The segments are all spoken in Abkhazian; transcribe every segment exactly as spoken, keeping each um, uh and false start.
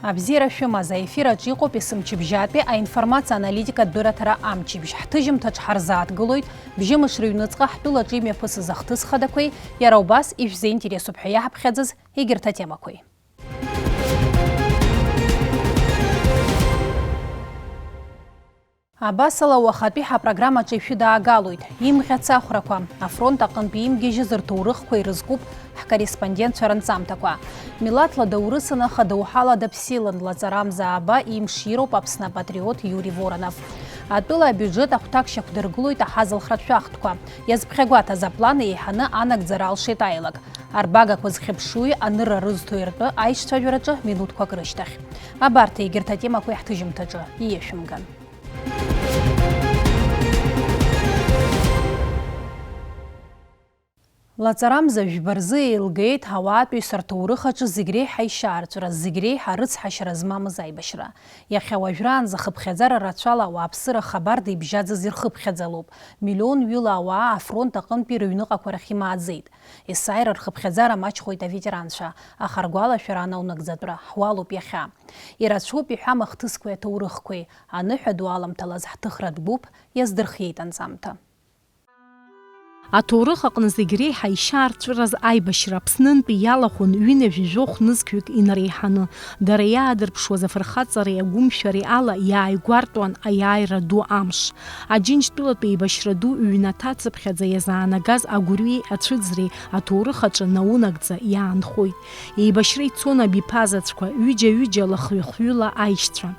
Абзиара шәымаз, аефир аҿы иҟоуп есымчыбжьатәи аинформациа аналитикатә дәыраҭара амчыбжь. Ҳҭыжьымҭаҿ ҳарзааҭгылоит бжьымш рыҩныҵҟа ҳтәылаҿы имҩаԥысыз ахҭыс хадақәеи, иара убас ишәзеинтересуп ҳәа иаҳԥхьаӡаз егьырҭ атемақәеи. Абасала, уахатәи ҳапрограммаҿы ишәыдаагалоит имӷьаца ахәрақәа, афронт аҟынтәи имгьежьыз рҭоурыхқәа ирызкуп ҳкорреспондентцәа рынҵамҭақәа. Милаҭла даурысын, аха доуҳала даԥсилан лаҵарамза ааба имшироуп Аԥсны апатриот Иури Воронов. Атәыла абиуџьет ахәҭак шьақәдыргылоит аҳазылхратә шәахтәқәа. Иазԥхьагәаҭаз аплан еиҳаны анагӡара алшеит аилак. Арбагақәа зхьыԥшуи анырра рызҭои ртәы аишьцәажәараҿы минуҭқәак рышьҭахь. Абарҭ егьырҭ атемақәа иаҳҭыжьымҭаҿы ииашәымган. Лаҵарамза жәба рзы еилгеит ауаатәыҩса рҭоурых аҿы зегь реиҳа ишьаарҵәыра, зегь реиҳа рыцҳашьара змамыз аибашьра. Иахьа уажәраанӡа хыԥхьаӡара рацәала ауааԥсыра хабарда ибжьаӡыз ирхыԥхьаӡалоуп. Миллион ҩыла ауаа афронт аҟынтәи рыҩныҟақәа рахь имааӡеит. Есааира рхыԥхьаӡара маҷхоит аветеранцәа, аха ргәалашәара анаунагӡатәра ҳуалуп иахьа. Ирацәоуп иҳәам ахҭысқәеи аҭоурыхқәеи, аныҳәа ду аламҭалаз ҳҭыхратә гәыԥ иаздырхиеит анҵамҭа. Аҭоурых аҟны зегь реиҳа ишьаарҵәыраз аибашьра Аԥснынтәи иалахәын ҩынҩажәи жәохә нызқьҩык инареиҳаны. Дара иаадырԥшуаз афырхаҵареи агәымшәареи ала иааигәартәуан аиааира ду амш. Аџьынџьтәылатәи еибашьра ду ҩнаҭа цыԥхьаӡа иазаанагаз агәырҩеи ацәыӡреи аҭоурых аҿы наунагӡа иаанхоит. Еибашьра ицон абиԥазаҵәқәа, ҩыџьа-ҩыџьала, хҩы-хҩыла аишьцәа.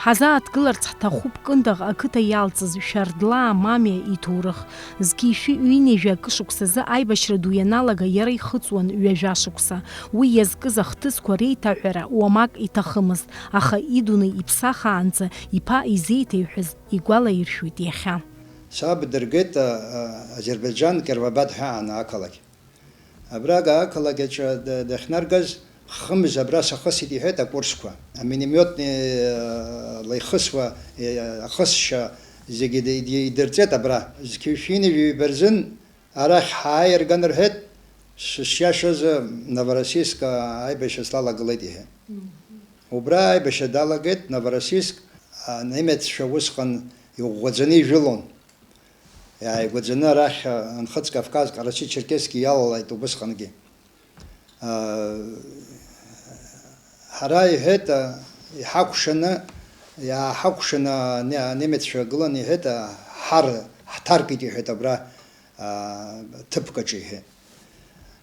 Ҳазааҭгыларц ҳҭахуп Кындыӷ ақыҭа иалҵыз Шәардлаа Мамиа иҭоурых. Зқьи шәи ҩынҩажәи акы шықәсазы аибашьра ду ианалага иара ихыҵуан ҩажәа шықәса. Уи иазкыз ахҭысқәа реиҭаҳәара уамак иҭахымызт, аха идунеи иԥсахаанӡа иԥа изеиҭеиҳәаз игәалаиршәоит иахьа. Саб дыргеит, а, а, Азербайџан Кировабад ҳәа аан ақалақь. Абрага ақалақь аҿы да-, дахьнаргаз, хымз абра сахысит иҳәеит акурсқәа. Аминомиотни, а, лаихысуа, е, ахысшьа зегьы ди-, ди-, идырҵеит абра. Зқьи шәи ҩынҩажәи ҩба рзын арахь ҳааирган рҳәеит, сышиашаз Новороссийск аибашьра слалагылеит иҳәеит. Убра аибашьра далагеит Новороссийск, а, немеццәа усҟан иӷәӷәаӡаны ижәылон. Иааигәаӡаны арахь, а, Нхыҵ Кавказ, Ҟарачы-Черкесск иалалеит убысҟангьы. А, ҳара, иҳәеит, а, иҳакәшаны, иааҳакәшаны, а, не-, анемеццәа гылан, иҳәеит, а, ҳар-, ҳҭаркит, иҳәеит, абра, а, ҭыԥк аҿы, иҳәеит.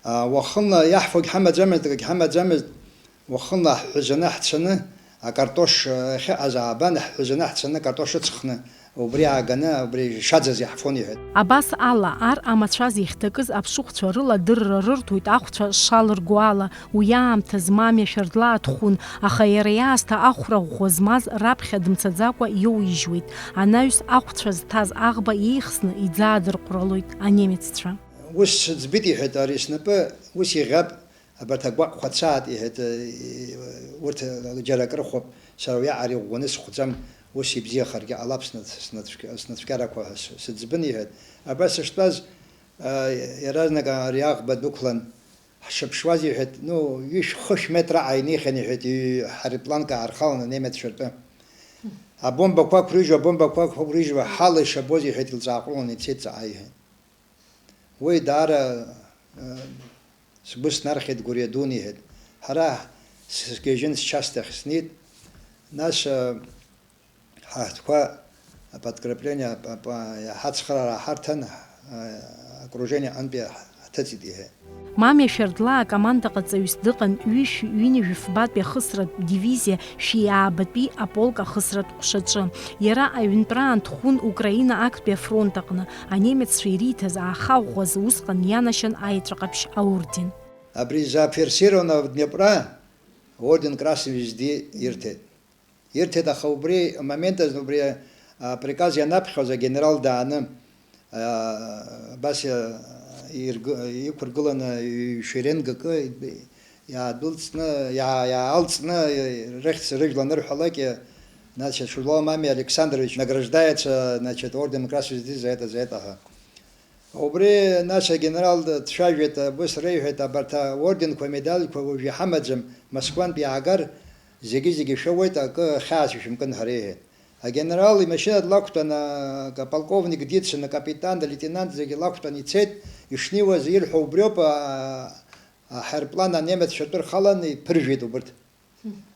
А, уахынла иаҳфогь ҳамаӡамызт, акгь ҳамаӡамызт. Уахынла ҳҳәазаны ҳцаны, акартош ахьыҟаз аабан, ҳҳәазаны ҳцаны, акартош ыҵхны, убри ааганы, убри шаӡаз иаҳфон, иҳәеит. Абас ала, ар амацәаз иахьҭакыз аԥшыхәцәа рыла дырра рырҭоит ахәцәа шалырго ала, уи аамҭаз Мамиа Шәардлаа дхәын, аха иара иаасҭа ахәра ӷәӷәа змаз раԥхьа дымцаӡакәа иоуижьуеит, анаҩс ахәцәа зҭаз аӷба иеихсны иӡаадырҟәралоит анемеццәа. Ус сыӡбит, иҳәеит, ари снапы ус иӷьап. Абарҭ агәаҟқәа цаат, иҳәеит, урҭ џьара акрыхәап, сара уиаҟара иӷәӷәаны схәӡам, ус ибзиахаргьы ҟалап сна-, снацәк-, снацәкьарақәа ҳәа с-, сыӡбын, иҳәеит. Абра сыштәаз, а, иаразнак ари аӷба дәықәлан, ҳшыԥшуаз, иҳәеит, ну, ҩышә-хышә метр аҟара инеихьан, иҳәеит, ҩ-, ҳаирпланк аархаланы анемеццәа ртәы. Абомбақәа ықәрыжьуа, абомбақәа ықәрыжьуа, ҳала ишабоз, иҳәеит, илҵааҟәрылан ицеит ҵаҟа, иҳәеит. Уи даара, э, сгәы снархьит, гәырҩа дуны, иҳәеит. Ҳара сгьежьын, счасҭахь снеит. Нас, э, ҳаҳҭқәа аподкрепление, ап-, ап-, ҳацхраара ҳарҭан, э, окружение аҟынтәи ҳ-, ҳҭыҵит, иҳәеит. Мамиа Шәардлаа акомандаҟаҵаҩыс дыҟан ҩышә ҩынҩажәи фбатәи ахысратә дивизиа шәи аабатәи аполк ахысратә ҟәшаҿы. Иара аҩнтәраан дхәын Украина актәи афронт аҟны, анемеццәа ириҭаз аахаӷәӷәазы усҟан ианашьан аеҵәа ҟаԥшь аорден. Абри за форсированного Днепра орден Красной Звезды ирҭеит. Ирҭеит, аха убри амомент азы, убри априказ ианаԥхьоз агенерал дааны, а, абас иа-, ирг-, иқәыргыланы ҩ-, шеренгакы иаадәылҵны, иаа-, иаалҵны, рыхьӡ рыжәла анырҳәалак, значит, Шәардлаа Мамиа Александрович награждается, значит, орденом Красной Звезды за это, за это, ага. Убри, нас, агенерал дцәажәеит, абыс реиҳәеит, абарҭ аорденқәа, амедальқәа уажә иҳамаӡам, Москвантә иаагар, Зегьы-зегьы шәоуеит, акы хьаас ишәымкын, ҳәа реиҳәеит. Агенерал имашьына длақәтәан, а, аполковник дицын, акапитан, алеитенант зегьы лақәтәан ицеит, ишнеиуаз ирҳәо убриоуп, а, аҳаирплан анемеццәа ртәы рхалан иԥыржәеит убырҭ.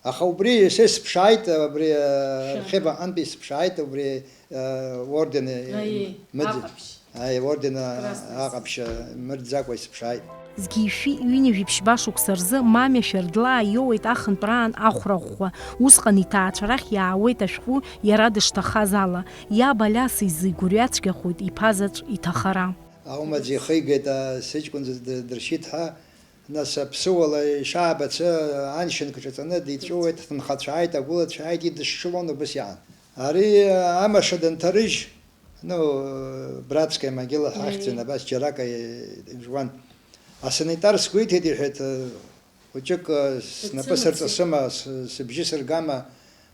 Аха убри са исыԥшааит, абри, а, Шәа. Архив аҟынтәи исыԥшааит, убри, а, орден, э, Аиеи, мыӡ-, аҟаԥшь. Аи, орден, а, Красный аҟаԥшь, а, мырӡакәа исыԥшааит. Зқьи жәшәи ҩынҩажәи ԥшьба шықәса рзы Мамиа Шьардлаа иоуеит ахынтәраан ахәра ӷәӷәа. Усҟан иҭаацәа рахь иаауеит ашәҟәы иара дышҭахаз ала. Иаб Алиас изы игәырҩа цәгьахоит иԥа заҵә иҭахара. Аумаӡа ихигеит, а, сыҷкәын д-, дыршьит ҳәа, нас аԥсыуала ишаабац, аншьынк ҿаҵаны диҵәыуеит, дынхацәааит, агәылацәа ааит, идышшылон, убыс иаан. Ари, а, амаша дынҭарыжь, ну, братская могила ҳахьӡын, Аиеи. Абас џьарак, э, ижуан. Асанитар сгәеиҭеит, иҳәеит, э, хәыҷык, э, снапы Дсымыцеит. Сырҵысыма, с-, сыбжьы сыргама,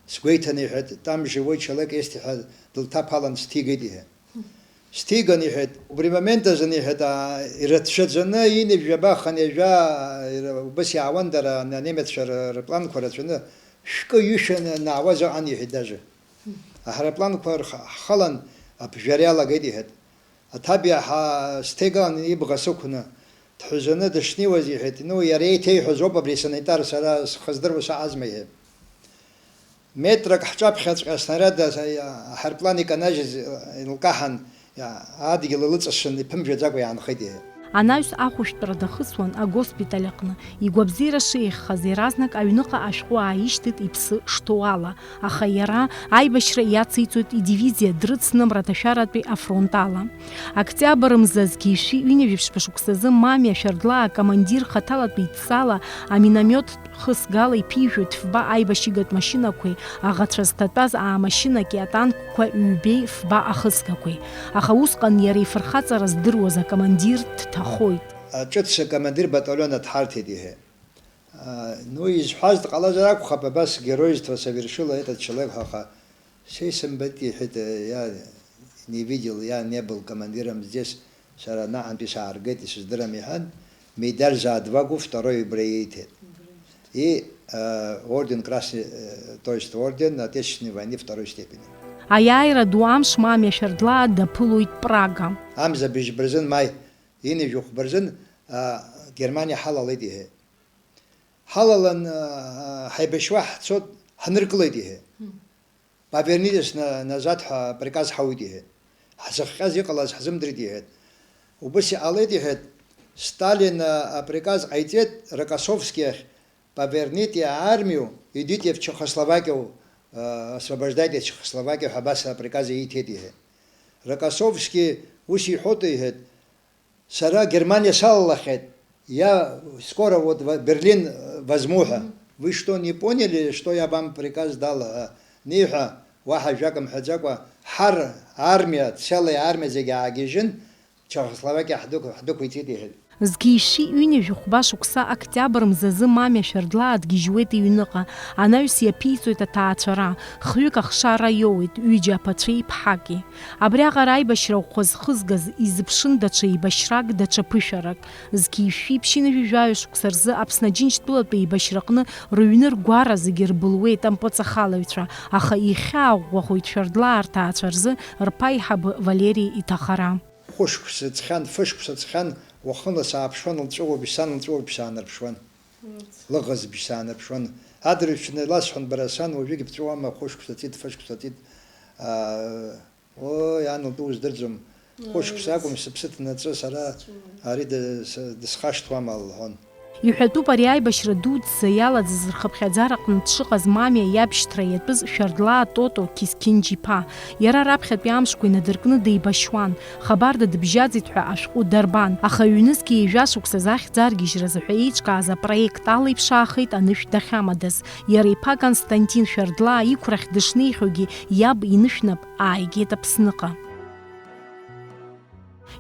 сгәеиҭан, иҳәеит, там живой человек есть ҳәа дылҭаԥалан сҭигеит, иҳәеит. Сҭиган, иҳәеит, убри момент азын, иҳәеит, аа, ирацәаӡаны ини жәаба хынҩажәа, ира-, убас иаауан дара, ан-, анемеццәа р-, рыпланқәа рацәаны, шәкы ҩышәа на-, наауаз ыҟан, иҳәеит, даже. Аҳаирпланқәа рх-, ҳхылан, аԥжәара иалагеит, иҳәеит. Аҭабиа ҳа-, сҭеигалан ибӷа сықәны, дҳәазаны дышнеиуаз, иҳәеит, ну, иара еиҭеиҳәаз ауп абри санитар, сара схы здыруа саҟазма, иҳәеит. Метрак ҳҿаԥхьаҵәҟьа аснариад аҳаирплан иканажьыз илкаҳан, адгьыл илыҵашьын, иԥымжәаӡакәа иаанхеит, иҳәеит. Анаҩс ахәышәтәра дахысуан агоспиталь аҟны. Игәабзиара шеиӷьхаз, иаразнак аҩныҟа ашәҟәы ааишьҭит иԥсы шҭоу ала, аха иара аибашьра иациҵоит идивизиа дрыцны Мраҭашәаратәи афронт ала. Октиабр мза зқьи жәшәи ҩынҩажәи ԥшьба шықәсазы Мамиа Шьардлаа акомандир хаҭалатәи идҵала аминомиот хысгала иԥижәоит фба аибашьыгатә машьынақәеи, аӷацәа зҭатәаз аамашьынаки атанкқәа ҩбеи фба ахысгақәеи. Аха усҟан иара ифырхаҵара здыруаз акомандир дҭахоит. Ҿыц акомандир баталион дҳарҭеит, иҳәеит. А, ну, изҳәаз дҟалазар акәхап, абас геройство совершила этот человек, ҳәа, аха Са исымбеит, иҳәеит, я не видел, я не был командиром здесь, сара анаҟантәи сааргеит, исыздырам, иҳәан, медаль за отвагу второй убра ииҭеит. И, э, орден Красный, э, то есть орден Отечественной войны второй степени. Аиааира ду амш Мамиа Шьардлаа даԥылоит Прага. Амза быжьба рзын, маи ҩынҩажәи хәба рзын, а, Германиа ҳалалеит, иҳәеит. Ҳалалан, а, ҳаибашьуа ҳцот, ҳныркылеит, иҳәеит. Повернитесь на-, назад ҳәа априказ ҳауит, иҳәеит. Ҳзыхҟьаз иҟалаз ҳзымдырит, иҳәеит. Убыс иҟалеит, иҳәеит. Сталин, а, априказ ҟаиҵеит Рокоссовски иахь, поверните армию, идите в Чехословакию, а, освобождайте Чехословакию ҳәа абас априказ ииҭеит, иҳәеит. Рокоссовски ус иҳәоит, иҳәеит. Сара Германиа салалахьеит, я скоро вот в-, Берлин, э, возьму ҳәа. Мгм. Вы что, не поняли, что я вам приказ дал, ҳәа аниҳәа, уаҳа ажәак мҳәаӡакәа, ҳар армиа, целая армиа зегьы аагьежьын, Чехословакиа ҳдәықә-, ҳдәықәиҵеит, иҳәеит. Зқьи жәшәи ҩынҩажәи хәба шықәса октиабр мзазы Мамиа Шьардлаа дгьежьуеит иҩныҟа, анаҩс иаԥиҵоит аҭаацәара, хҩык ахшара иоуеит, ҩыџьа аԥацәеи ԥҳаки. Абриаҟара аибашьра ӷәӷәа зхызгаз изыԥшын даҽа еибашьрак, даҽа ԥышәарак. Зқьи жәшәи ԥшьынҩажәи жәаҩа шықәса рзы Аԥсны Аџьынџьтәылатәи еибашьраҟны рыҩны ргәара зегьы рбылуеит ампыҵахалаҩцәа, аха ихьаа ӷәӷәахоит Шьардлаа рҭаацәа рзы рԥа аиҳабы Валери иҭахара. Хәышықәса ҵхьан, фышықәса ҵхьан, уахынла сааԥшуан, лҵәыуабжь сан, лҵәыуабжь саанарԥшуан. Лыӷызбжь саанарԥшуан. Адырҩаҽны иласҳәон, бара сан, уажәыгь бҵәыуама, хәышықәса ҵит, фышықәса ҵит. Аа, Оо, иан лтәы уздырӡом. Хәышықәса акәым, сыԥсы ҭнаҵы, сара ари ды-, с-, дысхашҭуама, лҳәон. Иҳәатәуп ари аибашьра дуӡӡа иалаӡыз рхыԥхьаӡара аҟны дшыҟаз Мамиа иабшьҭра иатәыз Шьардлаа Тото Қьысқьынџь-иԥа. Иара раԥхьатәи амшқәа инадыркны деибашьуан, хабарда дыбжьаӡит ҳәа ашәҟәы дарбан, аха ҩнызқьи ҩажәа шықәсазы ахьӡ аргьежьразы ҳәа еиҿкааз апроект ала иԥшаахеит анышә дахьамадаз. Иара иԥа Константин Шьардлаа иқәрахь дышнеихьоугьы иаб инышәнап ааигеит Аԥсныҟа.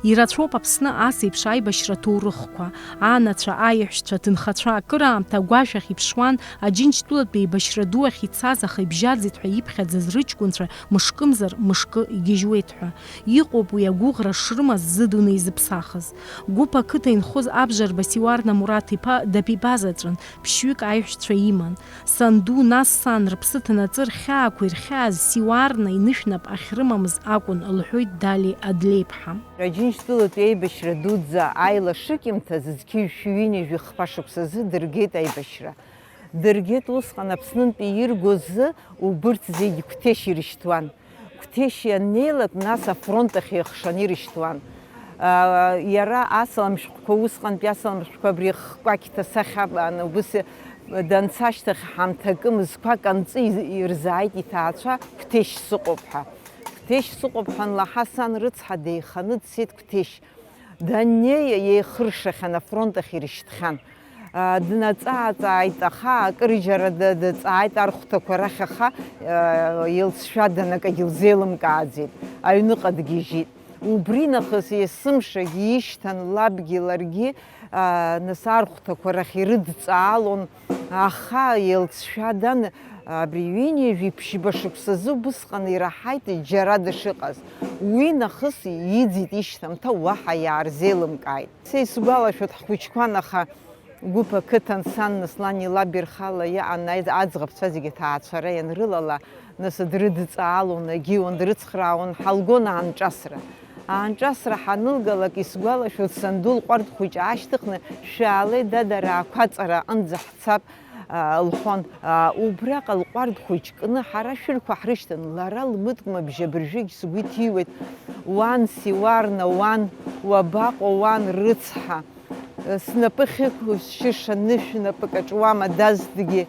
Ирацәоуп Аԥсны ас еиԥш аибашьра ҭоурыхқәа. Анацәа, аиҳәшьцәа, аҭынхацәа акыраамҭа агәашә ахь иԥшуан, Аџьынџьтәылатә еибашьра ду ахь ицаз, аха ибжьаӡит ҳәа иԥхьаӡаз рыҷкәынцәа мышкымзар мышкы игьежьуеит ҳәа. Иҟоуп уи агәыӷра шрымаз зыдунеи зыԥсахыз. Гәыԥ ақыҭа инхоз абжарба Сиуарна Мураҭ-иԥа Дапибазаҿын, ԥшьҩык аиҳәшьцәа иман. Санду, нас сан рыԥсы ҭанаҵы рхьаақәа ирхьааз Сиуарна инышәнап ахьрымамыз акәын, лҳәоит Дали Адлеиԥҳа. Аџьынџьтәылатәи аибашьра дуӡӡа аилашыкьымҭаз зқьи жәшәи ҩынҩажәи хԥа шықәсазы дыргеит аибашьра. Дыргеит усҟан Аԥснынтәи иргоз убырҭ зегь Қәҭешь ирышьҭуан. Қәҭешь ианнеилак, нас афронт ахь еихшаны ирышьҭуан. Аа, иара асалам шәҟәқәа, усҟантәи асалам шәҟәқәа абри хкәакьҭа сахьа, ан-, убыс данца ашьҭахь ҳамҭакы мызқәак анҵы из-, ирзааит иҭаацәа Қәҭешь сыҟоуп ҳәа. Қәҭешь сыҟоуп ҳәа анлаҳа, сан рыцҳа деиханы дцеит Қәҭешь. Даннеи, еихыршахьан, афронт ахь ирышьҭхьан. Аа, днаҵаа-ҵааит, аха акырџьара д-, дҵааит архәҭақәа рахь, аха, аа, илҵшәадан акагьы лзеилымкааӡеит, аҩныҟа дгьежьит. Убри нахыс есымшагь ишьҭан лабгьы ларгьы, аа, нас архәҭақәа рахь ирыдҵаалон, аха илҵшәадан, абри ҩынҩажәи ԥшьба шықәсазы убысҟан ираҳаит џьара дышыҟаз. Уи нахыс иӡит ишьҭамҭа, уаҳа иаарзеилымкааит. Са исгәалашәоит, ҳхәыҷқәан, аха гәыԥ ақыҭан сан, нас лани лаби рхала иҟан аиз-, аӡӷабцәа зегьы ҭаацәара ианрылала, нас дрыдҵаалон, агьиуан, дрыцхраауан, ҳалгон аанҿасра. Аанҿасра ҳанылгалак, исгәалашәоит, санду лҟәардә хәыҷы аашьҭыхны, шәаалеи, дад, ара ақәаҵара аҟынӡа ҳцап, а, лҳәон. А, убраҟа лҟәардә хәыҷ кны ҳара шәырқәа ҳрышьҭан, лара лмыткәма бжьабыржәыгь сгәы иҭиуеит, уан, Сиуарна, уан, уабаҟоу, уан, рыцҳа? Снапы хьықәшьыша нышә напык аҿуама дазҭгьы,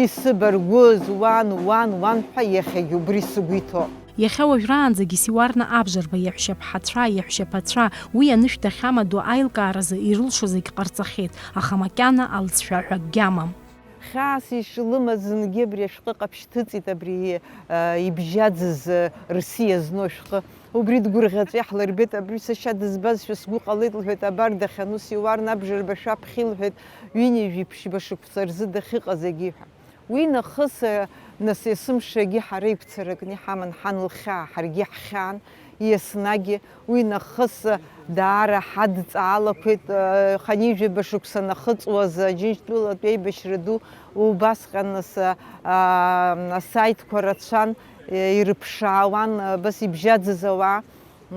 исыбаргәыз уан, уан, уан ҳәа иахьагьы убри сыгәы иҭоуп. Иахьа уажәраанӡагьы Сиуарна абжарба иаҳәшьаԥҳацәа, иаҳәшьаԥацәа, уи анышә дахьамадоу аилкааразы ирылшо зегь ҟарҵахьеит, аха макьана алҵшәа ҳәа акгьы амам. Хьаас ишылымаз зынгьы абри ашәҟәы ҟаԥшь ҭыҵит, абри, э, ибжьаӡыз, э, рсиа зну ашәҟәы. Убри дгәырӷьаҵәа иаҳлырбеит, абри сашьа дызбазшәа сгәы ҟалеит, лҳәеит, абар дахьану Сиуарна абжарба шәаԥхьа, лҳәеит, ҩынҩажәи ԥшьба шықәса рзы дахьыҟаз егьи ҳәа. Уи нахыс, э, нас есымшагьы ҳара игәцаракны иҳаман ҳан лхьаа, ҳаргьы ҳхьаан, еснагь уи нахыс даара ҳадҵаалақәеит, э, ханижәаба шықәса нахыҵуаз Аџьынџьтәылатә еибашьра ду убасҟан нас, а, асаитқәа рацәан, э, ирыԥшаауан, э, абас ибжьаӡыз ауаа,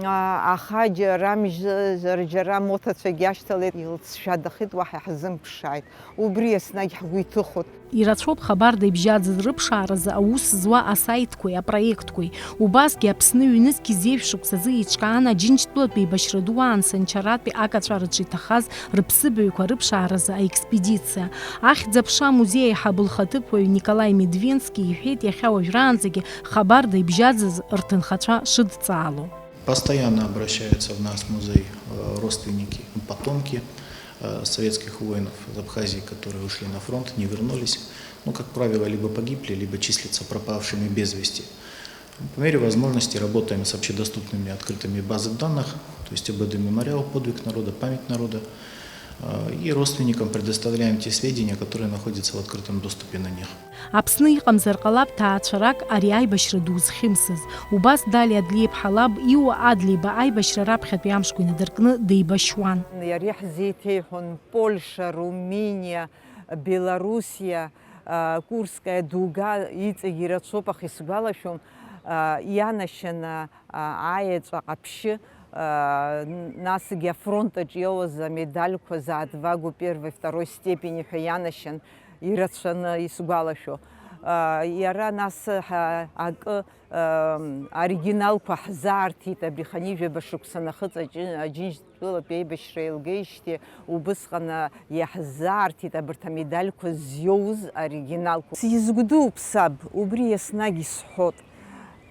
а, аха џьара мыжь-, џьара, џьара моҭацәагьы ашьҭалеит, илҵшәадахеит, уаҳа иаҳзымԥшааит. Убри еснагь ҳгәы иҭыхоит. Ирацәоуп хабарда ибжьаӡыз рыԥшааразы аус зуа асаитқәеи апроектқәеи. Убасгьы Аԥсны ҩнызқь зеижә шықәсазы еиҿкаан Аџьынџьтәылатә еибашьра ду аан Санчаратәи акаҵәараҿы иҭахаз рыԥсыбаҩқәа рыԥшааразы аекспедициа. Ахьӡ-аԥша амузеи аиҳабы лхаҭыԥуаҩ Николаи Медвенски иҳәеит, иахьа уажәраанӡагьы хабарда ибжьаӡыз рҭынхацәа шыдҵаало. Постоянно обращаются в наш музей, э, родственники, потомки, э, советских воинов из Абхазии, которые ушли на фронт, не вернулись. Ну, как правило, либо погибли, либо числятся пропавшими без вести. По мере возможности работаем с общедоступными открытыми базами данных, то есть ОБД Мемориал, Подвиг народа, Память народа, э, и родственникам предоставляем те сведения, которые находятся в открытом доступе на них. Аԥсны иҟамзар ҟалап ҭаацәарак ари аибашьра ду зхьымсыз. Убас Дали Адлеиԥҳа лаб Иуа Адлеиба аибашьра раԥхьатәи амшқәа инадыркны деибашьуан. Иара иаҳзеиҭеиҳәон Польша, Румыниа, Белоруссиа, а, Курская дуга, иҵегь ирацәоуп, аха исгәалашәом, а, ианашьан, а, аеҵәа ҟаԥшьы, а, н-, насгьы афронт аҿы иоуаз амедальқәа за отвагу первой, второй степени ҳәа ианашьан, ирацәаны исгәалашәо. А, иара нас, ҳа, акы, ам, оригиналқәа ҳзаарҭеит, абри ханижәаба шықәса нахыҵ аҷы-, Аџьынџьтәылатә еибашьра еилгеижьҭеи убысҟан, а, иаҳзаарҭеит абарҭ амедальқәа зиоуз оригиналқәа. Сизгәдууп саб, убри еснагь исҳәот.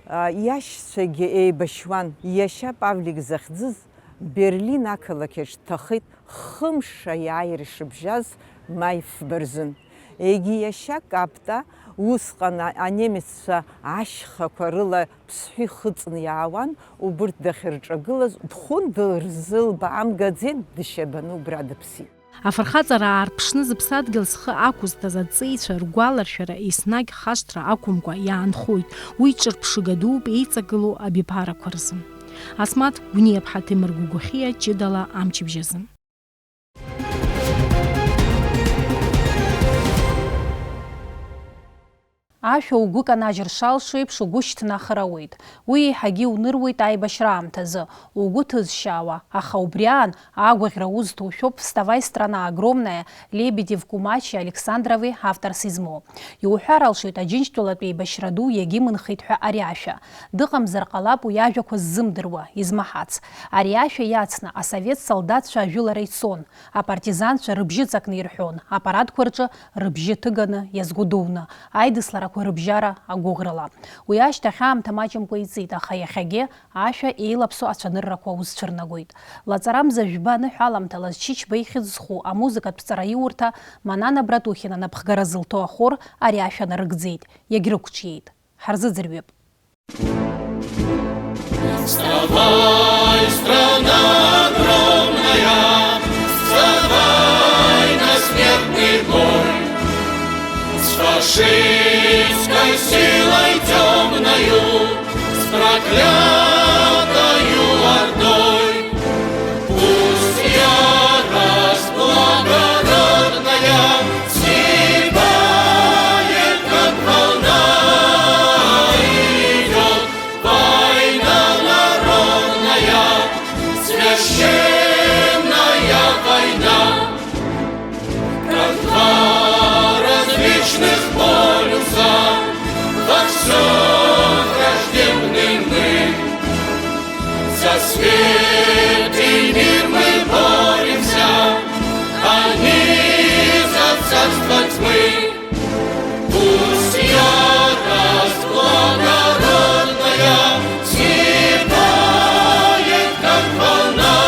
А, иашьцәагьы еибашьуан, иашьа Павлик захьӡыз Берлин ақалақь аҿы дҭахеит, хымш аиааира ишыбжьаз маи фба рзын. Егьи иашьа Капта усҟан а-, анемеццәа ашьхақәа рыла Ԥсҳәы ихыҵны иаауан, убырҭ дахьырҿагылаз, Бхәын дырзылбаамгаӡеит, дшьабаны убра дыԥсит. Афырхаҵара аарԥшны зыԥсадгьыл зхы ақәызҵаз аҵеицәа ргәаларшәара еснагь хашҭра ақәымкәа иаанхоит. Уи ҿырԥшыга дууп еиҵагылоу абиԥарақәа рзы. Асмаҭ Гәниаԥҳа, Ҭемыр Гәыгәхиа, ҷыдала амчыбжь азы. Ашәа угәы канажьыр шалшо еиԥш угәы шьҭнахыр ауеит. Уи еиҳагьы иуныруеит аибашьра аамҭазы, угәы ҭызшьаауа, аха убри аан агәаӷьра узҭо шәоуп Вставай, страна огромная, Лебедев, Кумачи, Александрови авторс измоу. Иуҳәар алшоит Аџьынџьтәылатә еибашьра ду иагьимынхеит ҳәа ари ашәа. Дыҟамзар ҟалап уи ажәақәа ззымдыруа, измаҳац. Ари ашәа иацны асовет солдатцәа ажәылара ицон, апартизанцәа рыбжьы ҵакны ирҳәон, апарадқәа рҿы рыбжьы ҭыганы иазгәыдуны, аидысларақәа рыбжьара агәыӷрала. Уи ашьҭахь аамҭа маҷымкәа иҵит, аха иахьагьы ашәа еилаԥсо ацәаныррақәа узцәырнагоит. Лаҵарамза жәба аныҳәа аламҭалаз Чычба ихьӡ зху амузыкатә ҵараиурҭа Манана Братухина напхгара зылҭо ахор ари ашәа нарыгӡеит, иагьрықәҿиеит. Ҳарзыӡырҩып. Вставай, страна огромная, вставай на смертный бой. С фашистской силой тёмною, с проклятою ордой. Пусть ярость благородная стекает, как волна, идёт война народная, священная война. Как два различных полюса во всём враждебны мы. За свет и мир мы боремся, а не за царство тьмы. Пусть ярость благородная стекает, как волна,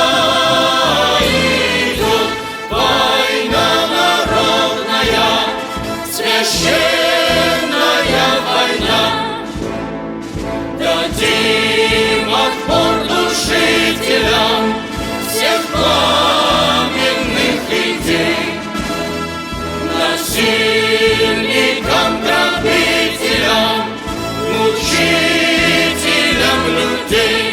идёт война народная, священная война. Дадим отпор душителям всех пламенных идей, насильникам, грабителям, мучителям людей.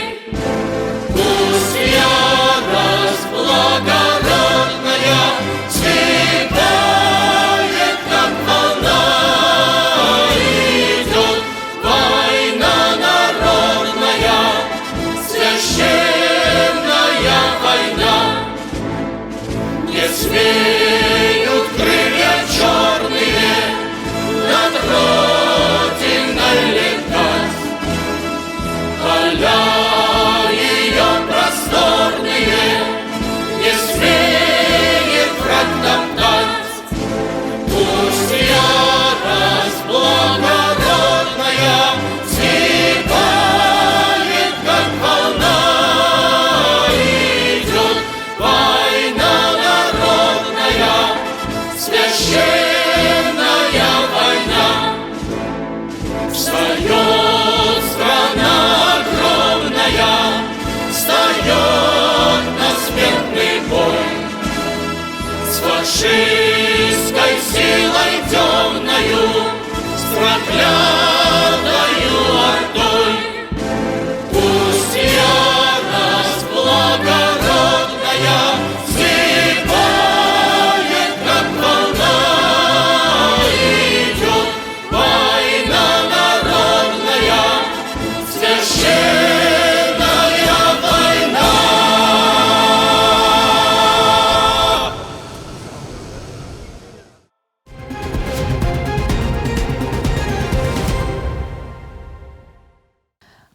Пусть ярость благородная стекает, как волна,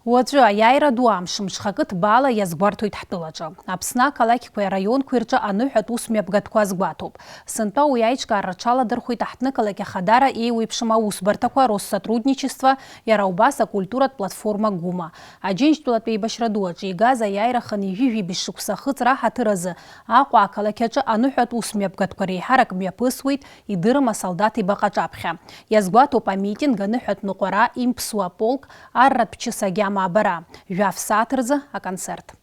Уаҵәы аиааира ду амш, мҽхакы ҭбаала иазгәарҭоит ҳтәылаҿы. Аԥсны ақалақьқәеи араионқәеи рҿы аныҳәатә ус мҩаԥгатәқәа азгәаҭоуп. Сынтәа уи аиҿкаара рҽаладырхәит аҳҭнықалақь Ахадара еиуеиԥшым аусбарҭақәа Россотрудничество, иара убас акультуратә платформа Гума. Аџьынџьтәылатә еибашьра ду аҿы игаз аиааира хынҩажәи жәибжь шықәса ахыҵра аҳаҭыр азы Аҟәа ақалақь аҿы аныҳәатә ус мҩаԥгатәқәа реиҳарак мҩаԥысуеит, идырым асолдаҭ ибаҟа аҿаԥхьа. Иазгәаҭоуп амитинг, аныҳәатә ныҟәара, имԥсуа аполк, арратә чыс агьама абара, жәаф сааҭ рзы аконцерт.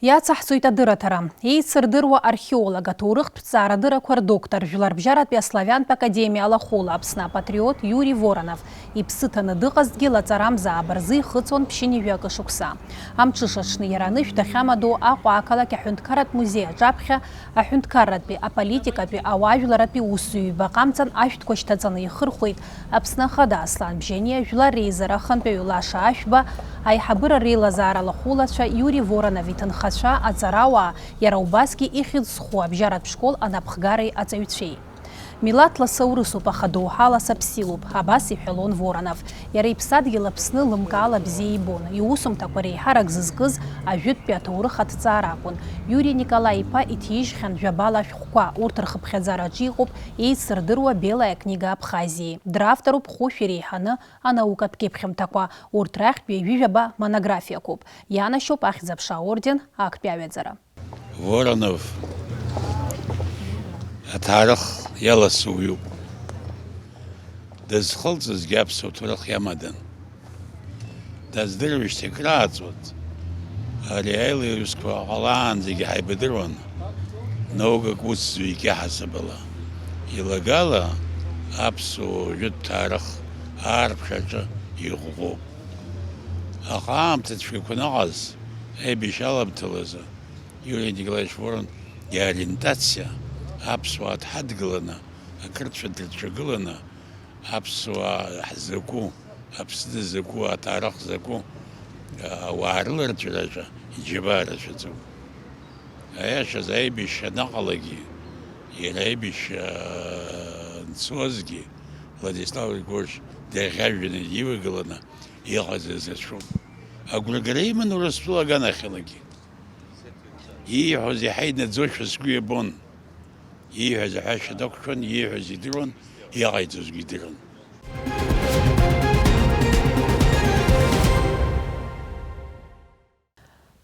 Иацаҳҵоит адырраҭара. Еицырдыруа археолог, аҭоурыхтә ҭҵаарадыррақәа рдоктор, Жәларбжьаратәи аславиантә академиа алахәыла Аԥсны апатриот Иури Воронов иԥсы ҭаны дыҟазҭгьы, лаҵарамза ааба рзы ихыҵуан ԥшьынҩажәи акы шықәса. Амҽыша аҽны иара анышә дахьамадоу Аҟәа ақалақь аҳәынҭқарратә музеи аҿаԥхьа аҳәынҭқарратәи, аполитикатәи, ауаажәларратәи усзуҩ ҩбаҟа амҵан ашәҭқәа шьҭаҵаны ихырхәеит Аԥсны Ахада Аслан Бжьаниа, Жәлар Реизара ахантәаҩы Лаша Ашәба, аиҳабыра реилазаара алахәылацәа, Иури Воронов иҭынхацәа, аҵарауаа, иара убасгьы ихьӡ зху абжьаратә школ анапхгареи аҵаҩцәеи. Милаҭла саурысуп, аха доуҳала саԥсилуп, абас иҳәалон Воронов. Иара иԥсадгьыл Аԥсны лымкаала бзиа ибон. Иусумҭақәа реиҳарак зызкыз ажәытәтәи аҭоурых аҭҵаара акәын. Иури Николаи-иԥа иҭижьхьан жәабала ашәҟәқәа, урҭ рхыԥхьаӡараҿы иҟоуп еицырдыруа Белая книга Абхазии. Дравторуп хәышә иреиҳаны анаукатә кьыԥхьымҭақәа, урҭ рахьтә ҩажәи жәаба монографиақәоуп. Ианашьоуп Ахьӡ-аԥша аорден актәи аҩаӡара. Воронов аҭаарых иаласу уаҩуп. Дызхылҵызгьы аԥсуа ҭоурых иамадан. Даздыруеижьҭеи крааҵуеит. Ари аилаҩрызқәа ҟалаанӡагьы ҳаибадыруан, наукак усзуҩык иаҳасабала. Илагала аԥсуа жәытә ҭаарых аарԥхьаҿы иӷәӷәоуп. Аха аамҭа цәгьақәа аныҟаз, аибашьра аламҭалазы, Иури Николаевич Воронов иориентациа аԥсуаа дҳадгыланы, ақырҭцәа дырцәагыланы, аԥсуаа ҳзакәу, Аԥсны закәу, аҭаарых закәу, ауаа рыларҵәараҿы иџьабаа рацәаӡоуп. Аиашаз, аибашьра анаҟалагьы, иара аибашьра анцозгьы, Владислав Григорьевич дырӷьажәҩаны дивагыланы иҟаз ирзацәоуп. Агәрагара иман Урыстәыла аганахьалагьы. Ииҳәоз иаҳа инаӡошәа сгәы иабон. Ииҳәаз аҳәашьа дақәшәон, ииҳәоз идыруан, иҟаиҵозгьы идыруан.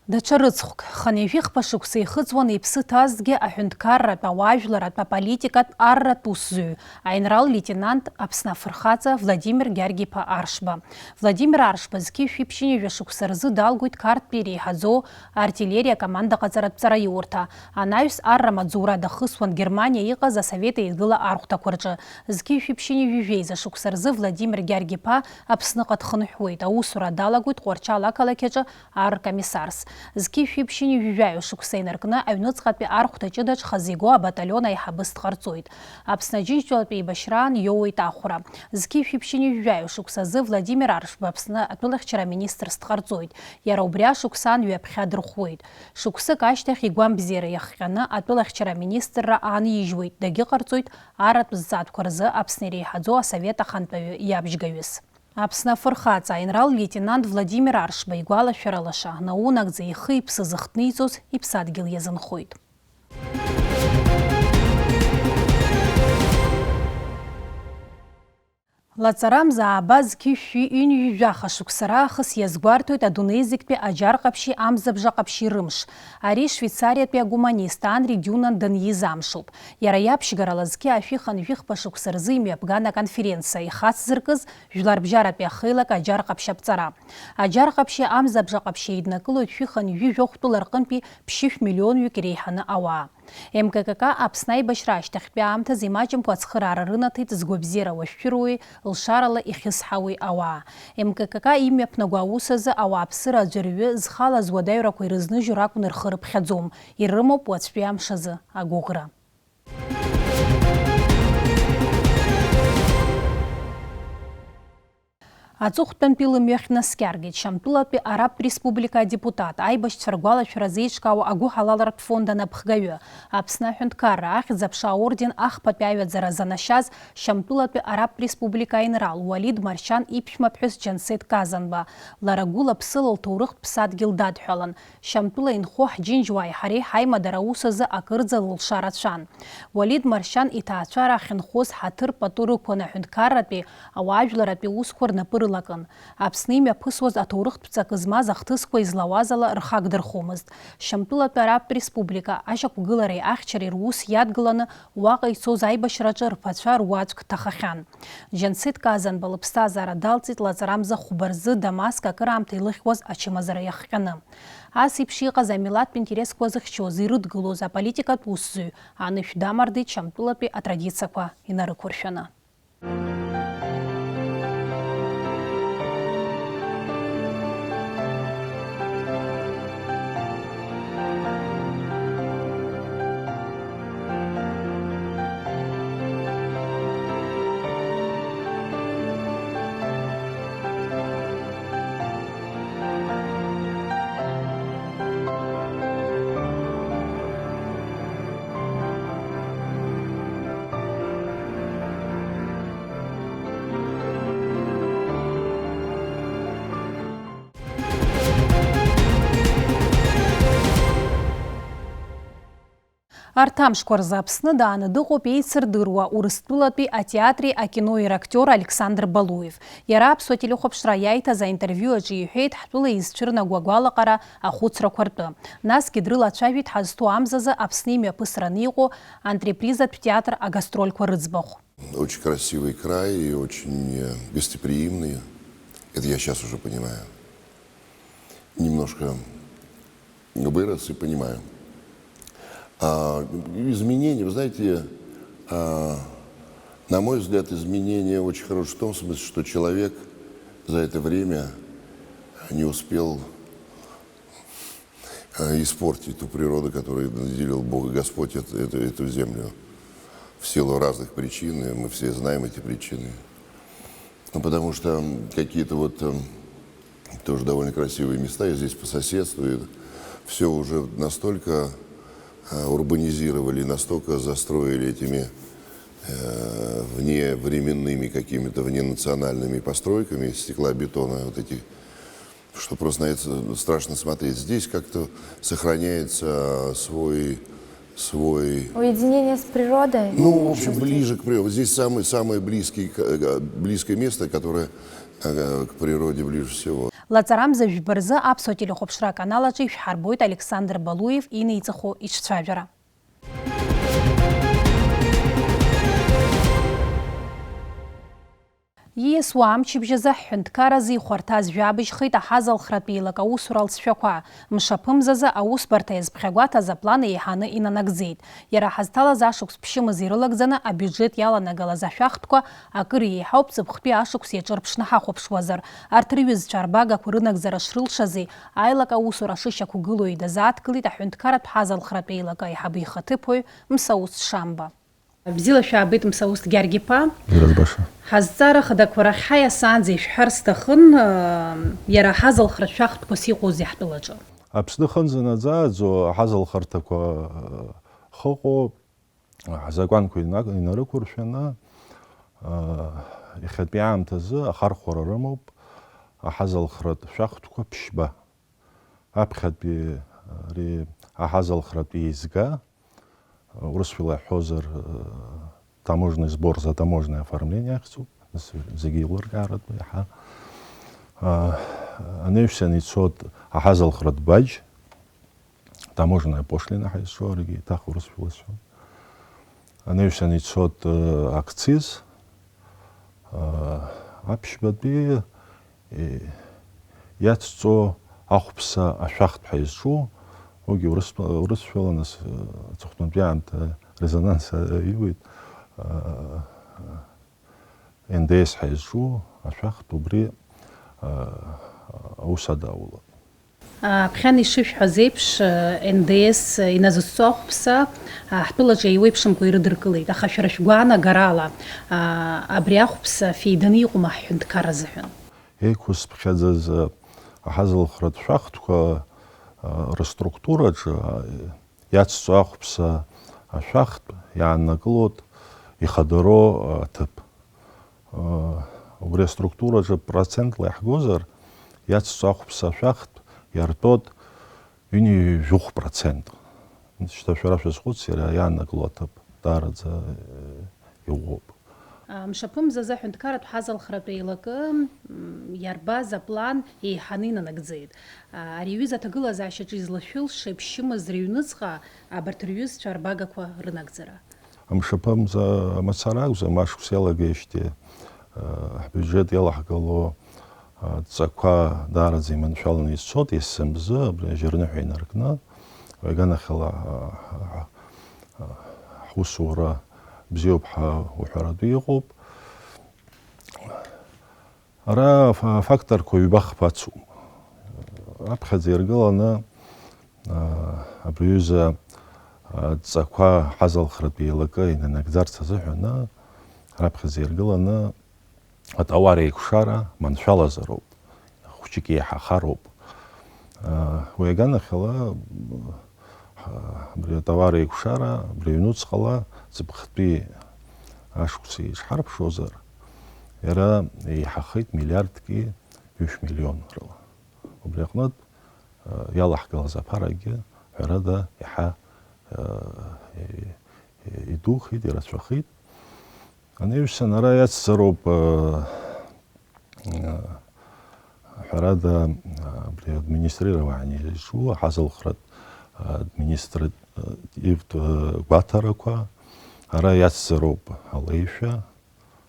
Даҽа рыцхәк, хынҩажәи хԥа шықәса ихыҵуан иԥсы ҭазҭгьы аҳәынҭқарратә, ауаажәларратә, аполитикатә, арратә усзуҩ, аинрал-леитенант, Аԥсны афырхаҵа Владимир Гьаргь-иԥа Аршба. Владимир Аршба зқьи жәшәи ԥшьынҩажәа шықәса рзы далгоит Қарҭтәи иреиҳаӡоу артиллериа акомандаҟаҵаратә ҵараиурҭа. Анаҩс арра амаҵзура дахысуан Германиа иҟаз Асовет Еидгыла архәҭақәа рҿы. Зқьи жәшәи ԥшьынҩажәи жәеиза шықәса рзы Владимир Гьаргь-иԥа Аԥсныҟа дхынҳәуеит. Аусура далагоит Тҟәарчал ақалақь аҿы ар ркомиссарс. Зқьи жәшәи ԥшьынҩажәи жәаҩа шықәса инаркны аҩныҵҟатәи архәҭа ҷыдаҿ хазы игоу абаталион аиҳабыс дҟарҵоит. Аԥсны Аџьынџьтәылатә еибашьраан иоуеит ахәра. Зқьи жәшәи ԥшьынҩажәи жәаҩа шықәсазы Владимир Аршба Аԥсны атәылахьчара аминистрс дҟарҵоит. Иара убри ашықәсан ҩаԥхьа дырхәуеит. Шықәсык ашьҭахь игәамбзиара иахҟьаны атәылахьчара аминистрра аанижьуеит, дагьыҟарҵоит арратә зҵаатәқәа рзы Аԥсны иреиҳаӡоу асовет ахантәаҩы иабжьгаҩыс. Аԥсны афырхаҵа аинрал-леитенант Владимир Аршба игәалашәара лаша, наунагӡа ихы-иԥсы зыхҭниҵоз иԥсадгьыл иазынхоит. Лаҵарамза ааба зқьи жәшәи ҩынҩажәи жәаха шықәса раахыс иазгәарҭоит адунеи зегьтәи аџьар ҟаԥшьи амзабжа ҟаԥшьи рымш. Ари Швеицариатәи агуманист Анри Диунан данииз амшоуп. Иара иаԥшьгарала зқьи ашәи хынҩажәи хԥа шықәса рзы имҩаԥган аконференциа ихацзыркыз Жәларбжьаратәи ахеилак аџьар ҟаԥшь аԥҵара. Аџьар ҟаԥшьи амзабжа ҟаԥшьи еиднакылоит шәи хынҩажәи жәохә тәыла рҟынтәи ԥшьышә миллионҩык иреиҳаны ауаа. М К К К Аԥсны аибашьра ашьҭахьтәи аамҭазы имаҷымкәа ацхыраара рынаҭеит згәабзиара уашәшәыруеи лшарала ихьысҳауеи ауаа. М К К К имҩаԥнаго аус азы ауааԥсыра аӡәырҩы зхалаз уадаҩрақәа ирызныжьу ракәны рхы рыԥхьаӡом, ирымоуп уаҵәтәи амш азы агәыӷра. Аҵыхәтәантәи лымҩахь днаскьаргеит Шьамтәылатәи Арабтә Республика адепутат, аибашьцәа ргәалашәара зеиҿкаау агәыҳалалратә фонд анапхгаҩы, Аԥсны аҳәынҭқарра Ахьӡ-аԥша аорден ахԥатәи аҩаӡара занашьаз Шьамтәылатәи Арабтә Республика аинрал Уалид Маршьан иԥшәмаԥҳәыс Џьансеҭ Казанба. Лара гәыла-ԥсыла лҭоурыхтә ԥсадгьыл дадҳәалан. Шьамтәыла инхо ҳџьынџьуааи ҳареи ҳаимадара аус азы акырӡа лылша рацәан. Уалид Маршьан иҭаацәара ахьынхоз ҳаҭыр пату рықәын аҳәынҭқарратәи, ауаажәларратәи усқәа рнапы рылакын. Аԥсны имҩаԥысуаз аҭоурыхтә ҵакы змаз ахҭысқәа излауаз ала рхы агдырхомызт. Шьамтәылатәи Арабтә Республика ашьақәгылареи ахьчареи рус иадгыланы уаҟа ицоз аибашьраҿы рԥацәа руаӡәк дҭахахьан. Џьансеҭ Казанба лыԥсҭазаара далҵит лаҵарамза хәба рзы Дамаск акыраамҭа илыхьуаз ачымазара иахҟьаны. Ас еиԥш иҟаз амилаҭтә интересқәа зыхьчоз, ирыдгылоз аполитикатә усзуҩ анышә дамардеит Шьамтәылатәи атрадициақәа инарықәыршәаны. Арҭ амшқәа рзы Аԥсны дааны дыҟоуп еицырдыруа Урыстәылатәи атеатри акинои рактиор Александр Балуев. Иара Аԥсуа телехәаԥшра иаиҭаз аинтервиу аҿы иҳәеит ҳтәыла изцәырнаго агәалаҟара ахәыцрақәа ртәы. Насгьы дрылацәажәеит ҳазҭоу амзазы Аԥсны имҩаԥысраны иҟоу антрепризатә театр агастрольқәа рыӡбахә. Очень красивый край и очень, э, гостеприимный. Это я щас уже понимаю. Немножко вырос и понимаю. А, изменения, вы знаете, а, на мой взгляд, изменения очень хорошие в том смысле, что человек за это время не успел э, испортить ту природу, которую наделил Бог и Господь эт-, эту, эту землю в силу разных причин, и мы все знаем эти причины. Ну, потому что, м, какие-то вот, м, тоже довольно красивые места, я здесь по соседству, и всё уже настолько, э, урбанизировали, настолько застроили этими, э, вневременными какими-то, вненациональными постройками из стекла, бетона, вот эти Что просто на это страшно смотреть. Здесь как-то сохраняется свой, свой Уединение с природой? Ну, в общем, ближе к природе. Здесь самый, самое близкий к-, э, близкое место, которое, э, к природе ближе всего. Лаҵарамза жәба рзы Аԥсуа телехәаԥшра аканал аҿы ишәҳарбоит Александр Балуев инеиҵыху иҿцәажәара. Ииасуа амчыбжь азы ҳҳәынҭқарразы ихәарҭаз жәабжьхеит аҳазалхратә еилак аусура алҵшәақәа. Мшаԥымзазы аусбарҭа иазԥхьагәаҭаз аплан еиҳаны инанагӡеит. Иара ҳазҭалаз ашықәс ԥшьымз ирылагӡаны абиуџьет иаланагалаз ашәахтәқәа акыр еиҳауп ҵыԥхтәи ашықәс иаҿырԥшны ҳахәаԥшуазар. Арҭ рҩызцәа арбагақәа рынагӡара шрылшази, аилак аусура шышьақәгылоуи дазааҭгылеит аҳәынҭқарратә ҳазалхратә еилак аиҳабы ихаҭыԥуаҩ Мсаусҭ Шамба. Бзиала шәаабеит, Мсаусҭ Гьаргь-иԥа. Бзиара збаша. Ҳазҵаара хадақәа рахь ҳаиасаанӡа ишәҳәар сҭахын, э, иара аҳазалхратә шәахтәқәас иҟоузеи ҳтәылаҿы? Аԥсны хынӡа наӡааӡо аҳазалхырҭақәа, э, хыҟоу, ҳзакәанқәа инак-, инарықәыршәаны, э, иахьатәи аамҭазы ахархәара рымоуп аҳазалхратә шәахтәқәа ԥшьба. Аԥхьатәи ари аҳазалхратә еизга, урысшәала иаҳҳәозар, таможенный сбор за таможенное оформление ахьӡуп, нас зегьы еилыркааратәы иаҳа, а, анаҩсан ицоит аҳазалхратә баџь, таможенная пошлина ҳәа изҿу, аригьы еиҭах урысшәала сҳәон. Анаҩсан ицоит, э, акциз, э, аԥшьбатәи, э, иацҵо ахәԥса ашәахтә ҳәа изҿу, уигьы урыс-, урысшәала нас, э, аҵыхәтәантәи аамҭа резонанс, э, иуеит, э, Н Д С ҳәа изҿу ашәахтә убри, э, аус адаулоит. Аԥхьан ишышәҳәаз еиԥш, Н Д С иназыцҵо ахәԥса ҳтәылаҿы еиуеиԥшымкәа ирыдыркылеит, аха шәара шәгәаанагарала, абри ахәԥса феиданы иҟоума ҳҳәынҭқарра азыҳәан? Еиқәызԥхьаӡаз аҳазылхратә шәахтәқәа рыструктураҿы иацҵо ахәԥса ашәахтә иааннакылоит ихадароу аҭыԥ. Убри аструктураҿы процентла иаҳгозар, иацҵо ахәԥса ашәахтә иартәоит ҩынҩажәи жәохә процент. Шьҭа шәара шәазхәыц, иара иааннакыло аҭыԥ даараӡа иӷәӷәоуп. Мшаԥымзазы аҳәынҭқарратә ҳазалхратә еилакы иарбаз аплан еиҳаны инанагӡеит. Ари аҩыза аҭагылазаашьаҿы излашәылша иԥшьымыз рыҩныҵҟа абарҭ рҩызцәа арбагақәа рынагӡара. Мшаԥымза мацара акәзар, ашықәс иалагеижьҭеи ҳбиуџьет иалаҳгало адҵақәа даараӡа иманшәаланы ицоит, есымзы абри ажьырныҳәа инаркны, уи аганахьала ҳусура бзиоуп ҳәа уҳәаратәы иҟоуп. Ара афакторқәа ҩба-хԥа ацуп. Раԥхьаӡа иргыланы абри аҩыза адҵақәа ҳазалхратә еилакы инанагӡарц азыҳәан, раԥхьаӡа иргыланы атауар еиқәшара маншәалазароуп, хәҷык еиҳахароуп. Уи аганахьала, абри атауар еиқәшара, абри аҩнуҵҟала ҵыԥхтәи ашықәс иҿҳарԥшуазар, иара еиҳахеит миллиардки ҩышә миллион рыла. Убри аҟнытә, иалаҳгалаз аԥарагьы, ҳәарада, иаҳа идухеит, ирацәахеит. Анаҩсан ара иацзароуп, ҳәарада, абри администрирование зҿу, аҳазалхратә административтә гәаҭарақәа, ара иацзароуп алеишәа,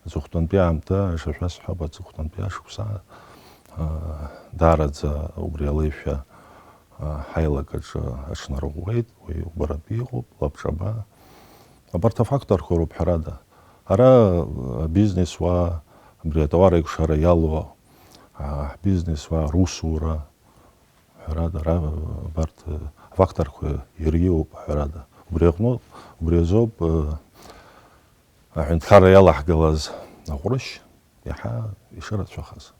аҵыхәтәантәи аамҭа, ишашәасҳәап, аҵыхәтәантәи ашықәса, даараӡа убри алеишәа ҳаилак аҿы аҽнарӷәӷәеит, уи убаратәы иҟоуп, лабҿаба. Абарҭ афакторқәа роуп, ҳәарада. Ара абизнес уаа, абри атауар еиқәшара иалоу, ҳбизнес уаа русура, ҳәарада, ара абарҭ афакторқәа ириоуп, ҳәарада. Убри аҟны, убри азоуп аҳәынҭқарра иалаҳгалаз аҟәрышь иаҳа ишырацәахаз.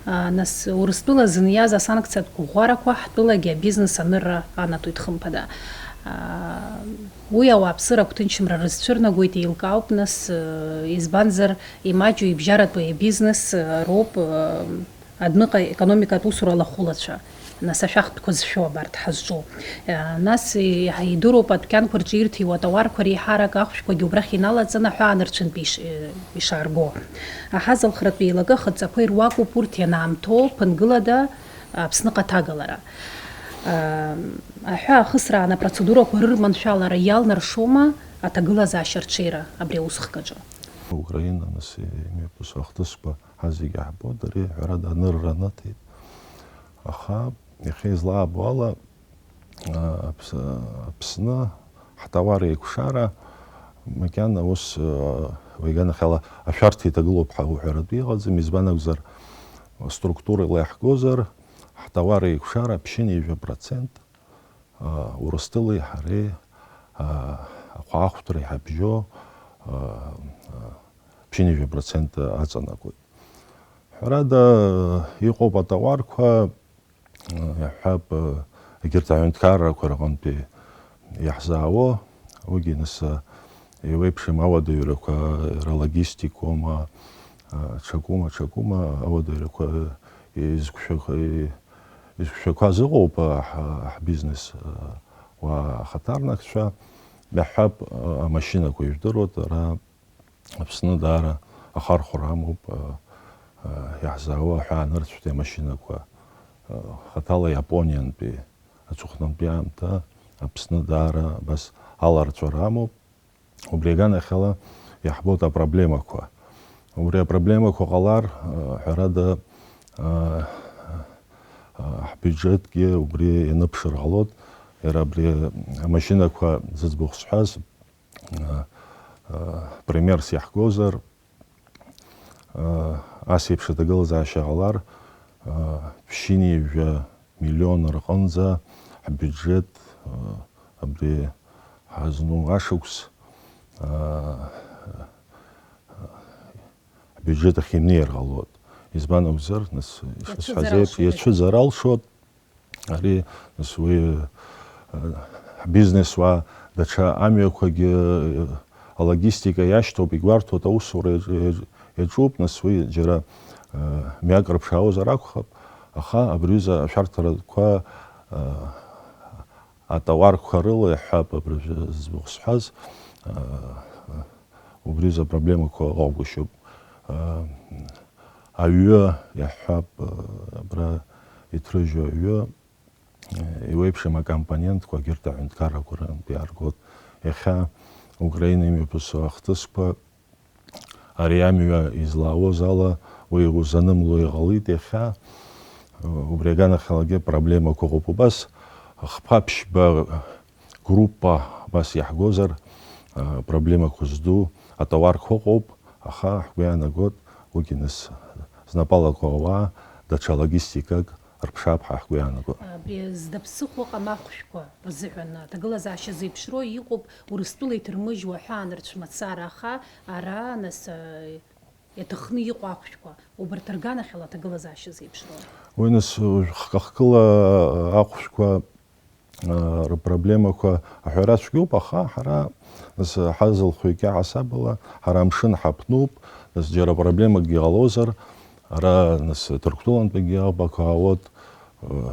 Нас Урыстәыла зыниаз асанкциатә қәыӷәӷәарақәа ҳтәылагьы абизнес анырра анаҭоит, хымԥада. Уи ауааԥсыра агәҭынчымра рызцәырнагоит, еилкаауп, нас, избанзар, имаҷу ибжьаратәи абизнес роуп адәныҟа економикатә усура алахәылацәа, нас, ашәахтәқәа зшәо абарҭ ҳазҿу. Нас, еиҳа идыруп, адәқьанқәа рҿы ирҭиуа атауарқәа реиҳарак ахәшәқәагьы убрахь иналаҵаны аҳәаанырцәынтә иш-, ишаарго. Аҳазалхратә еилакы ахыдҵақәа ируакуп урҭ ианаамҭоу ԥынгылада Аԥсныҟа аҭагалара. Аҳәаа ахысраан апроцедурақәа рырманшәалара иалнаршома аҭагылазаашьа арҽеира абри аусхк аҿы? Украина, нас, имҩаԥысуа ахҭысқәа ҳазегьы ҳбоит, ари, ҳәарада, анырра анаҭеит. Аха, иахьа излаабо ала, Аԥс-, Аԥсны ҳтауар еиқәшара макьана ус, уи аганахьала ашәарҭа иҭагылоуп ҳәа уҳәаратәы иҟаӡам, избан акәзар, структурала иаҳгозар, ҳтауар еиқәшара ԥшьынҩажәа процент, Урыстәылеи ҳареи, ахәаахәҭреи ҳабжьо, ԥшьынҩажәа процент аҵанакуеит. Ҳәарада, иҟоуп атауарқәа, иаҳҳәап, егьырҭ аҳәынҭқаррақәа рҟынтәи иаҳзаауа, уигьы нас еиуеиԥшым ауадаҩрақәа, иара логистикоума, ҽакума, ҽакума ауадаҩрақәа изқәшәақәа, изқәшәақәаз ыҟоуп ҳ-, ҳбизнес уаа ахаҭарнакцәа. Иаҳҳәап, амашьынақәа ижәдыруеит, ара Аԥсны даара ахархәара амоуп, а, а, иаҳзаауа аҳәаанырцәтәи амашьынақәа, а, хаҭала Иапониантәи аҵыхәтәантәи аамҭа Аԥсны даара абас аларҵәара амоуп. Убри аганахьала иаҳбоит апроблемақәа. Убри апроблемақәа ҟалар, а, ҳәарада, а, а, ҳбиуџьетгьы убри ианыԥшыр ҟалоит. Иара абри амашьынақәа зыӡбахә сҳәаз, примерс иаҳгозар, ас еиԥш аҭагылазаашьа ҟалар, ԥшьынҩажәа миллион рҟынӡа ҳбиуџьет, абри ҳазну ашықәс, ҳбиуџьет ахь имнеир ҟалоит. Избан акәзар, нас, ишысҳәаз еиԥш, иацәыӡыр алшоит. Ари, нас, уи, э, ҳбизнес-уаа даҽа амҩақәагьы, э, алогистика иашьҭоуп, игәарҭоит, аусура иаҿ-, иаҿ-, иаҿуп, нас, уи џьара, э, мҩак рыԥшаауазар акәхап, аха абри аҩыза ашәарҭарақәа, э, атауарқәа рыла иаҳҳәап, абыржәы зыӡбахә сҳәаз, э, убри азы апроблемақәа ыҟагәышьоуп. Э, аҩы иаҳҳәап, э, абра иҭрыжьу аҩы, э, еиуеиԥшым акомпонентқәа егьырҭ аҳәынҭқаррақәа рынтә иааргоит. Иахьа Украина имҩаԥысуа ахҭысқәа ари амҩа излаауаз ала уи узанымло иҟалеит иахьа. Убри аганахьалагьы проблемақәа ыҟоуп. Убас хԥа-ԥшьба группа абас иаҳгозар, проблемақәа зду атауарқәа ыҟоуп, аха ҳгәы иаанагоит уигьы нас знапалақәа ауаа даҽа логистикак рԥшаап ҳәа ҳгәы иаанагоит. Абри зда ԥсыхәа ыҟам ахәшәқәа рзыҳәан аҭагылазаашьа зеиԥшроу иҟоуп, Урыстәыла иҭырмыжьуа аҳәаанырцә мацара, аха ара, нас, а, иаҭахны иҟоу ахәшәқәа, убарҭ рганахьала аҭагылазаашьа зеиԥшроу. Уи, нас, уажә хкы-хкыла ахәшәқәа, а, рпроблемақәа аҳәара цәгьоуп, аха ҳара, нас, ҳазылхо икьаҳасабала, ҳара амшын ҳаԥнуп, нас, џьара проблемакгьы ҟалозар, ара, нас, Ҭырқәтәылантәигьы аӷбақәа аауеит,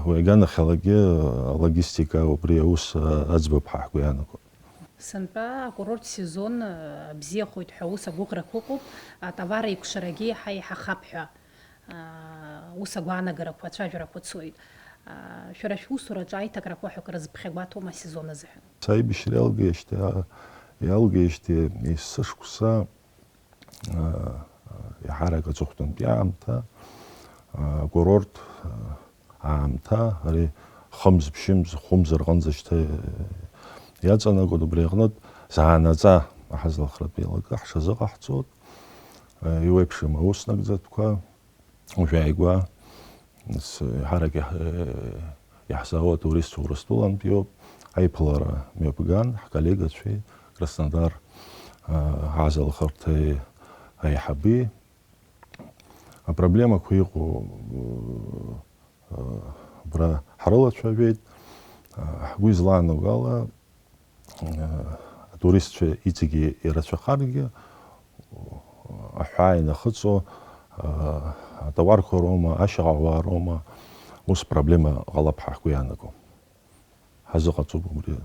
уи аганахьалагьы алогистика убри аус аӡбап ҳәа ҳгәы иаанагоит. Сынтәа акурорт сезон, а, бзиахоит ҳәа ус агәыӷрақәа ыҟоуп, атовар еикәшарагьы еиҳа еиҳахап ҳәа, а, ус агәаанагарақәа, ацәажәарақәа цоит. А, шәара шәусураҿы аиҭакрақәа ҳәа акры зыԥхьагәаҭоума асезон азыҳәан? Саибашьра иалгеижьҭеи, а, иалгеижьҭеи есышықәса, а, еиҳарак аҵыхәтәантәи аамҭа, а, акурорт, а, аамҭа, ари хымз, ԥшьымз, хәымз рҟынӡа шьҭа иаҵанакуеит, убри аҟнытә заанаҵа аҳазлахратә еилакы ҳҽазыҟаҳҵоит, еиуеиԥшым аус нагӡатәқәа, уажәааигәа, нас, еиҳарак иаҳ-, иаҳзаауа атуристцәа Урыстәылантәиоуп, аиԥылара мҩаԥган, ҳколлегацәеи Краснодар, а, аҳазалхырҭеи аиҳаби. Апроблемақәа иҟоу, э, абра ҳрылацәажәеит. Э, ҳгәы излаанаго ала, э, атуристцәа иҵегьы ирацәахаргьы, аҳәаа инахыҵуа, э, атауарқәа роума, ашьаҟауаа роума, ус проблема ҟалап ҳәа ҳгәы иаанаго. Ҳазыҟаҵоуп убри.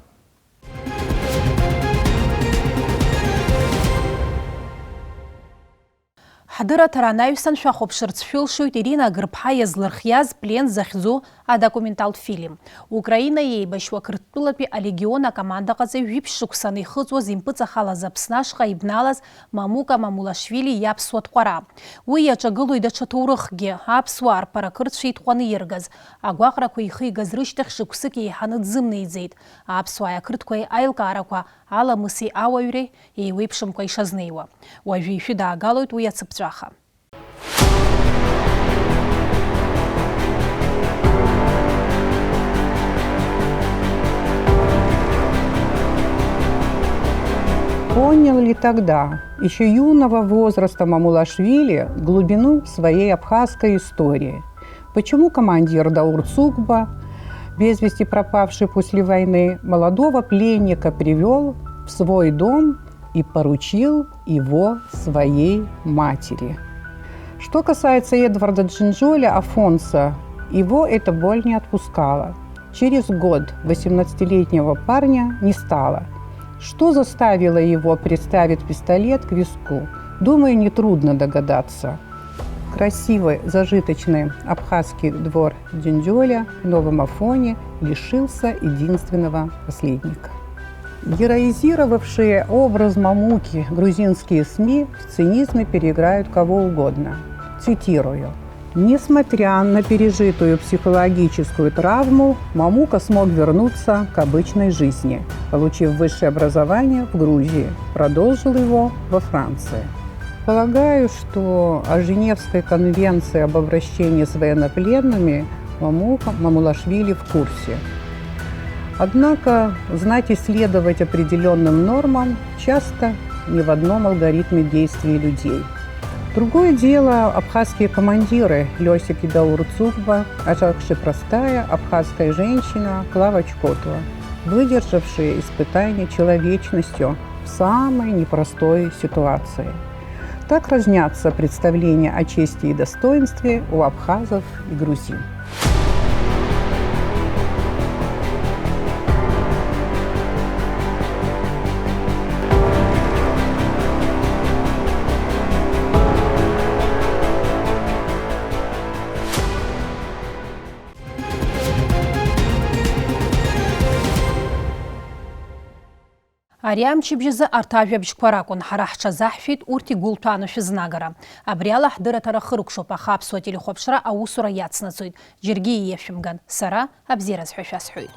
Ҳдырраҭара анаҩсан шәахәаԥшырц шәылшоит Ирина Агырԥҳа иазлырхиаз Плен захьӡу адокументалтә фильм. Украина еибашьуа Қырҭтәылатәи алегион акомандаҟаҵаҩ жәиԥшь шықәса анихыҵуаз импыҵахалаз Аԥсны ашҟа ибналаз Мамука Мамулашвили иаԥсуа ҭҟәара. Уи иаҿагылоит даҽа ҭоурыхкгьы, аԥсуаа рԥара қырҭшәа итҟәаны иргаз. Агәаҟрақәа ихигаз рышьҭахь шықәсык еиҳаны дзымнеиӡеит. Аԥсуааи ақырҭқәеи аилкаарақәа аламыси ауаҩреи еиуеиԥшымкәа ишазнеиуа. Уажәы ишәыдаагалоит уи ацыԥҵәаха. Понял ли тогда, еще юного возраста Мамулашвили, глубину своей абхазской истории? Почему командир Даур Цугба, без вести пропавший после войны, молодого пленника привёл в свой дом и поручил его своей матери? Что касается Эдварда Джинджоля Афонса, его эта боль не отпускала. Через год восемнадцатилетнего парня не стало. Что заставило его приставить пистолет к виску? Думаю, нетрудно догадаться. Красивый, зажиточный абхазский двор Джинджоля в Новом Афоне лишился единственного наследника. Героизировавшие образ Мамуки грузинские СМИ в цинизме переиграют кого угодно. Цитирую: «Несмотря на пережитую психологическую травму, Мамука смог вернуться к обычной жизни, получив высшее образование в Грузии, продолжил его во Франции». Полагаю, что о Женевской конвенции об обращении с военнопленными Мамука Мамулашвили в курсе. Однако знать и следовать определённым нормам часто не в одном алгоритме действий людей. Другое дело абхазские командиры Лёсик и Даур Цугба, а также простая абхазская женщина Клава Чкотова, выдержавшие испытание человечностью в самой непростой ситуации. Так разнятся представления о чести и достоинстве у абхазов и грузин. Ари амчыбжьазы арҭ ажәабжьқәа ракәын ҳара ҳҽазаҳшәеит урҭ игәылҭәаану шәызнагара. Абри ала ҳдырраҭара хыркәшоуп, аха Аԥсуа телехәаԥшра аусура иацнаҵоит. Џьаргьы ииашәымган, сара абзиараз ҳәа шәасҳәоит.